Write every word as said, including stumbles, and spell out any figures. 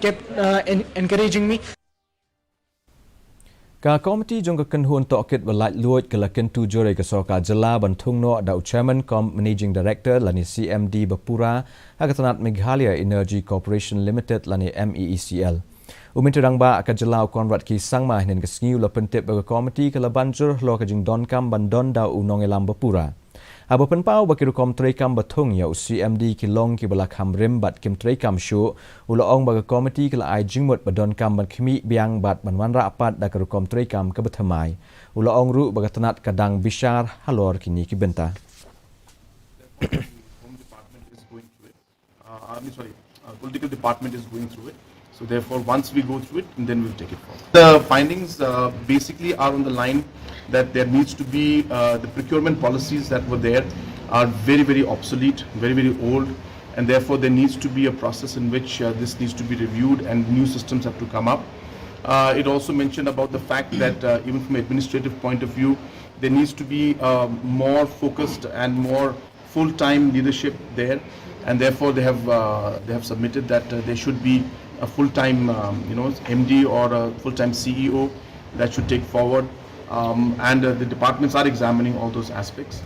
kept uh, en- encouraging me. Ka komiti jong ka kynhun tohkit ba laitluid ka la kyntu jur ïa ka sorkar jylla ban thung noh da u chairman cum managing director lane C M D ba pura ha ka tnat Meghalaya Energy Corporation Limited lane M E E C L. U Myntri Rangbah ka jylla u Conrad K Sangma hynnin ka sngi u la pyntip ba ka komiti ka la ban jur halor ka jingdonkam ban don da u nongïalam ba pura. Haba pynpaw ba ki rukom treikam ba thung ïa u C M D ki long kiba la kham rim bad kim treikam shuh, u la ong ba ka komiti ka la ai jingmut ba donkam ban khmih biang bad ban wanrah pat da ka rukom treikam kaba thymmai. U la ong ruh ba ka tnat ka dang bishar halor kine ki bynta. Home Department is going through it. Uh, I mean, sorry, uh, Political Department is going through it. So therefore, once we go through it, and then we'll take it forward. The findings uh, basically are on the line that there needs to be uh, the procurement policies that were there are very, very obsolete, very, very old, and therefore there needs to be a process in which uh, this needs to be reviewed and new systems have to come up. Uh, it also mentioned about the fact that uh, even from an administrative point of view, there needs to be uh, more focused and more full-time leadership there, and therefore they have uh, they have submitted that uh, there should be a full-time um, you know M D or a full-time C E O that should take forward, um, and uh, the departments are examining all those aspects.